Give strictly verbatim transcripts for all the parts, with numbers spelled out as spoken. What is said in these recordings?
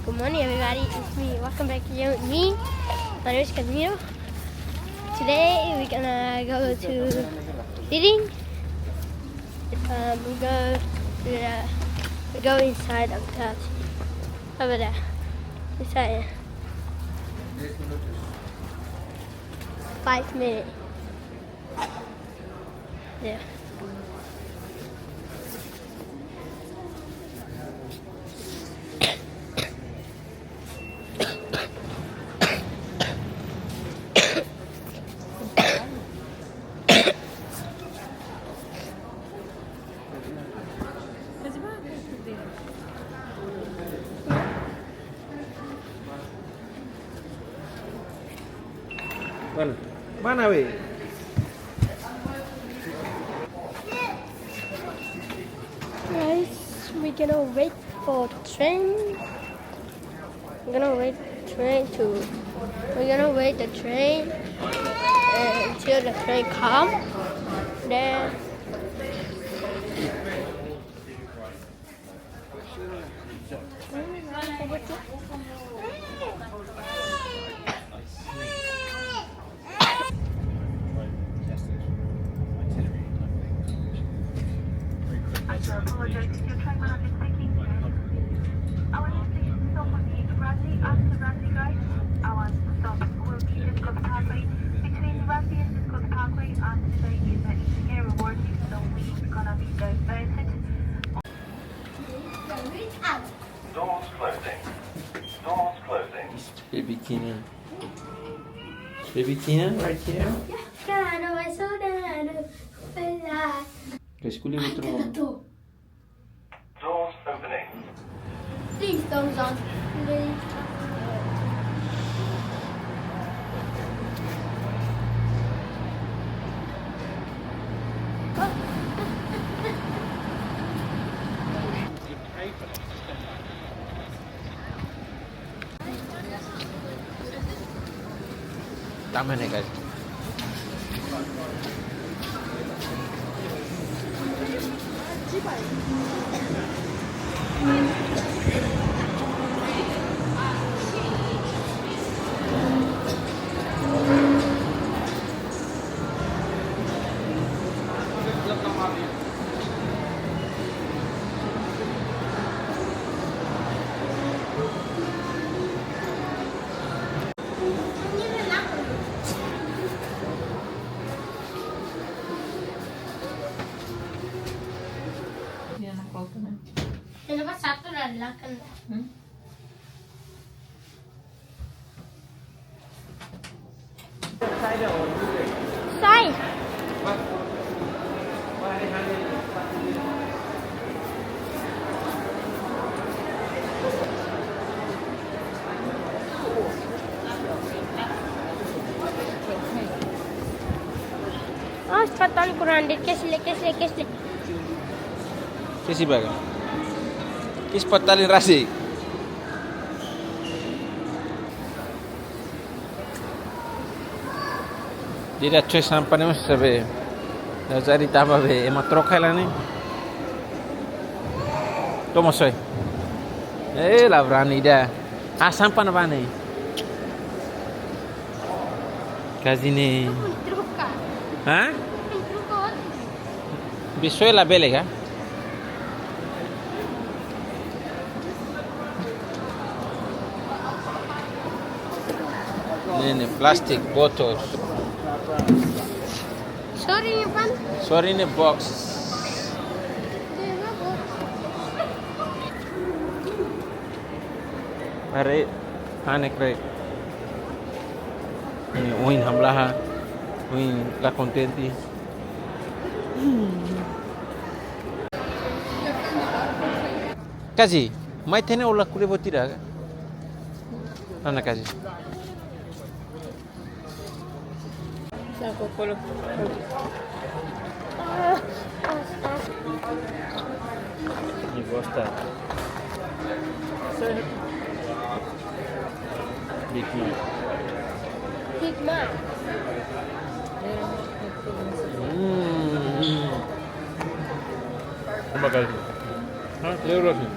Good morning, everybody. It's me. Welcome back here with me. My name is Camilo. Today we're gonna go to Feeding. Um, we go to the, we go inside of that, over there. Inside. Five minutes. Yeah. Mana? Mana we? Guys, we're gonna wait for train. We're gonna wait train to. We're gonna wait the train, uh, until the train come. Then I do apologize if your train will not be taking you. Our next station stop will be Radley. After Radley, guys, our stop will be Discourse Parkway. Between Radley and Discourse Parkway, and today is the engineer working, so we gonna be diverted. Doors closing. Doors closing. Baby Tina. Baby Tina, right here. Cara, vai soldado. Vai lá. Escolhi outro. Ai, nome. Doors opening. Please don't, don't. Please. Tama ne'e, guys. Kenapa satu dari belakang? Hmm? Sai. Oh, cepat tali kurang dikit, kesi le, kesi le, kesi le. Kesi baga. Kesi patali rasi. Ida tuir sampah ne'e mós sabe. Lazari tama be, ema troka hela ne'e. Toma soi. Eh, labrani ida. Ah, sampah na bane. Kazi ne'e. Troka. Hah? Troka. Bisoe la bele ka? Ne'e, ne'e, plastic bottles. Sorry, Pan. Sorry, ne'e box. Are, hanesan ne'e. Ne'e, oin hamlaha, oin la kontente. Kazi, mai tene o lakohi buat ida ka? Ana Kazi. Ne'e gosta. Big Mac. Big Mac. Hmm. Terima kasih. Hah? Lewat sini.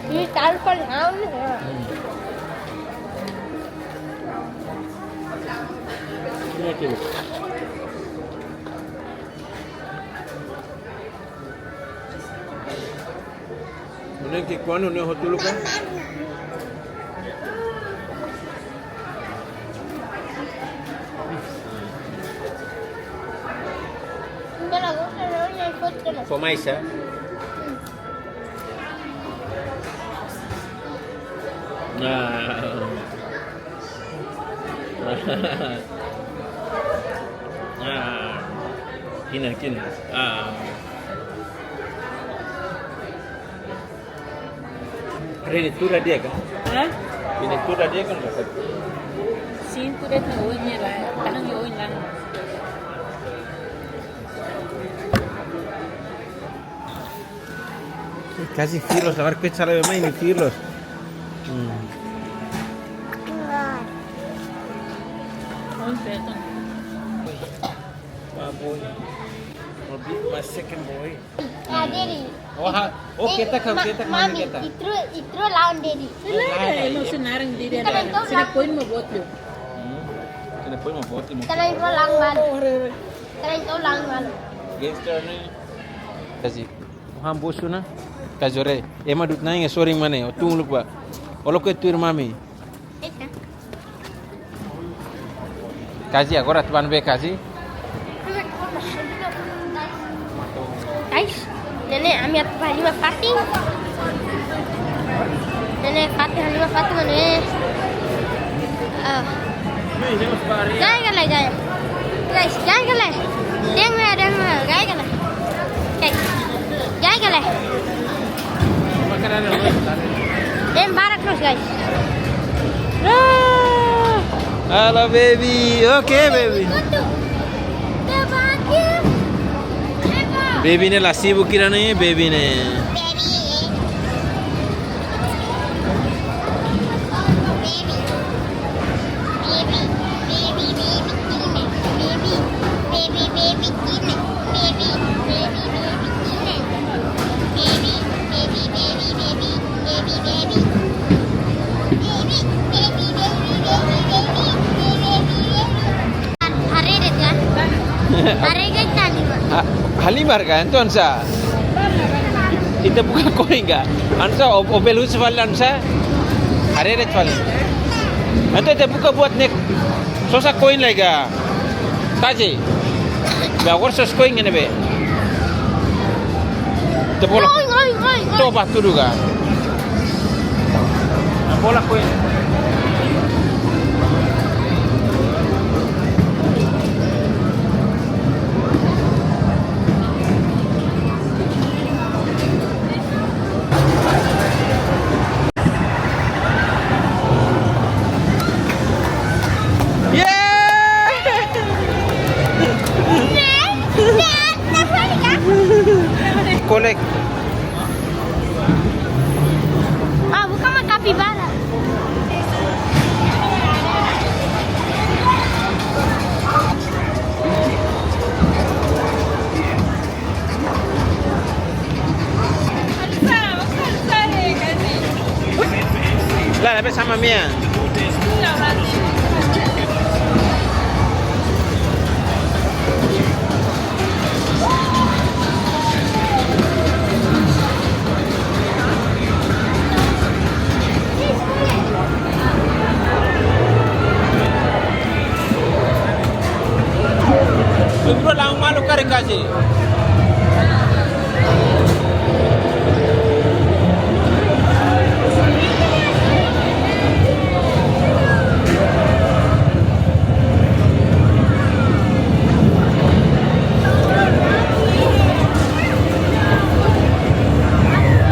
Ini tahu kan, ah, ini. Ini kilo. Ne'e ki'ikoan, ne'e hotu-luk ka? Fó mais, ah? Ah. Ah. Kina, kina. Ah. Haree ne'e tuur di'ak ka? Hah? Haree ne'e tuur di'ak ka? Sin, tuur di'ak, oin ne'e la, tahan oin ne'e la. Kazi fir loos, labar kuit sala mai ne'e fir loos. Hmm. Oin peton. Wah, boy. Mau beli mas second boy. Ah, Daddy. Oh, ha. Oh, Daddy, kita kau, ma-, kita kau, mami, kita. Itru, itru lawan Daddy. Sila, emosi narang diri. Kita main kau sila lawan. Poin mau buat lu. Hmm. Sila poin mau buat lu. Kita main kau lawan malu. Oh, haree, haree. Kita main kau lawan malu. Gangster ne'e. Kazi. Ham bosu na. Kazore. Ema dut naing, sorry mane. O tun luk ba. O loko tuir mami. Kazi, agora atu bá ne'ebé, Kazi? Guys, ne'e ami atu bá halimar fatin. Ne'e fatin, halimar fatin, ne'e. Ah. Gai ka lae, gai. Guys, gai ka lae. Dehan mai, dehan mai, gai ka lae. Guys, gai ka lae. Dehan barak terus, guys. Ah. Halo, baby. Oke, baby. Baby ne'e la sibuk kira ne'e, baby ne'e. Haree de'it ka? Haree de'it ka halimar? Ha-, halimar ka? Entaun sá? Ita buka koin ka? Entaun sá, o, o belu se fali entaun sá? Haree de'it fali. Entaun ita buka buat ne'e. Sosa koin lai ka? Taji. Ba, agora sosa koin ne'ebé? Te bola. Oi, oi, oi, oi. Toba tudu ka? Bola koin. Kolek. Ah, bukan mah kapibara. La, la, bersama Mia. Libro la malu kari kasi.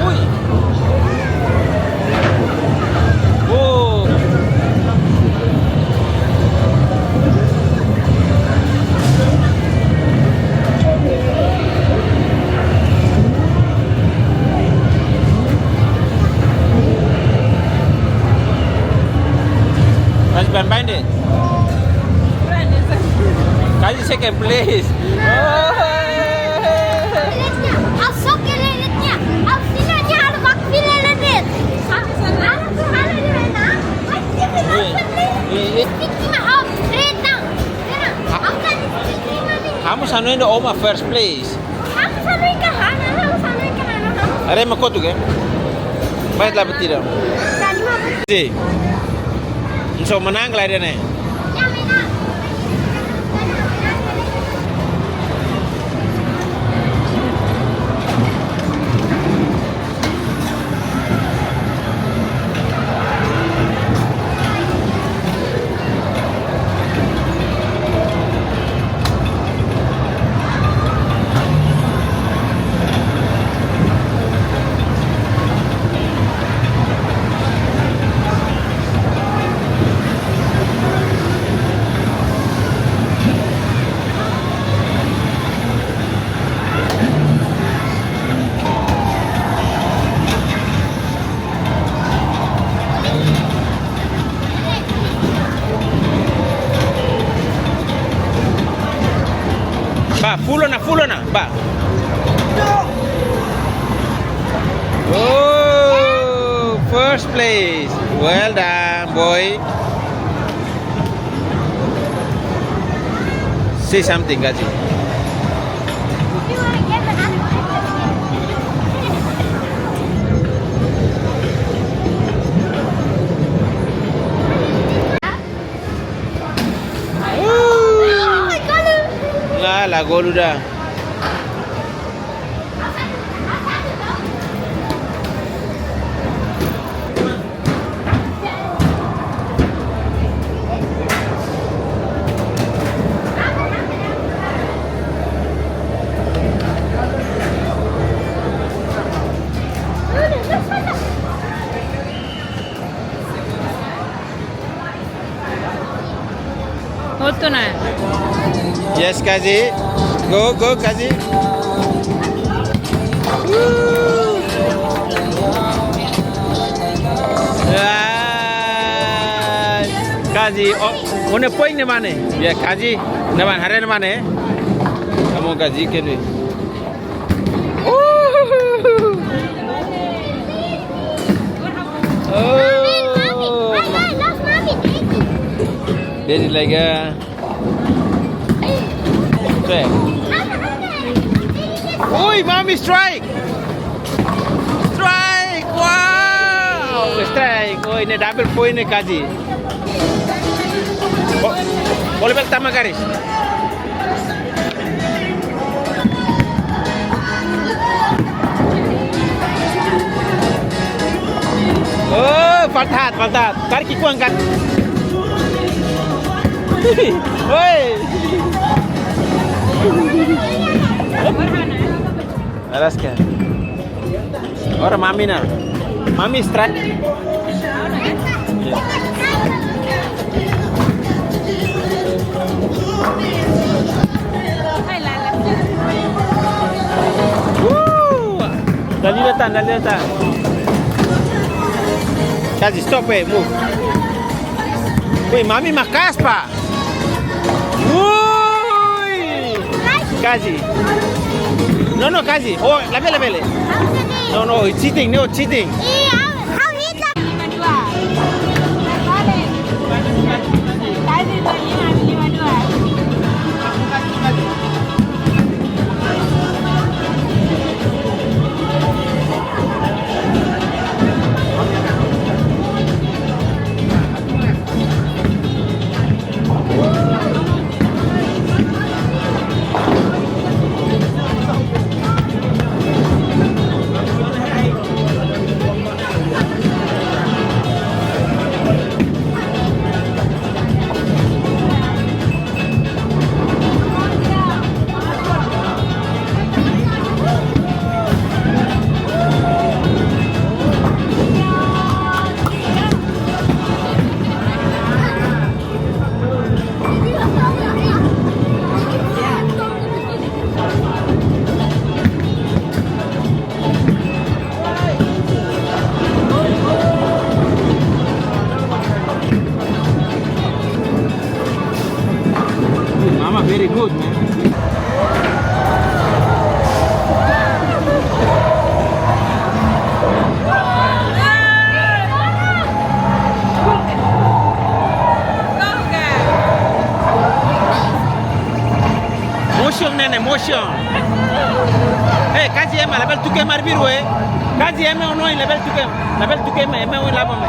Ui. Oh. Mas baibain de'it. Kasi second place. Oh. Asok ke lelitnya. Au sina nia alu bak pile Anu ainda oma first place. Ha'u sanu ikan hana, ha'u sanu ikan hana, ha'u. Are ma kotu ke? Mai la betida. Tadi mau. Si. So menang lah dia nih. Ba, full ona, full ona, ba. Oh, first place. Well done, boy. Say something, Gaji. La, la gol ida. Hotu ona. Yes, Kazi. Go, go, Kazi. Woo. Ah, Kazi, oh, ó-nia point ne'e mak ne'e. Ya, Kazi, ne'e mak ne'e, haree ne'e mak ne'e. Kamu Kazi ke ni. Woo. Oh. Mommy, mommy. Wait, wait, look, mommy, daddy. Daddy lagi. Strike. Oi, mommy, strike. Strike. Wow. Strike. Oi, ne'e double point ne'e, Kazi. Bo-, bola balik tama garis. Oh, falta haat, falta haat. Karik ki'ikoan kan. Oi. Alas ka. Ora mami ona. Mami strike. Woo! Dali datang, dali datang. Kazi, stop, eh, move. Woi, mami maka'as, pa. Woi! Kazi. No, no, Kazi. Oh, labele, labele. No, no, it's cheating. No, cheating. Emotion. Hey, kazi ema, labele tuku ema arbiru, eh. Kazi ema, no, labele tuku ema. Labele tuku ema, ema, ema, labele.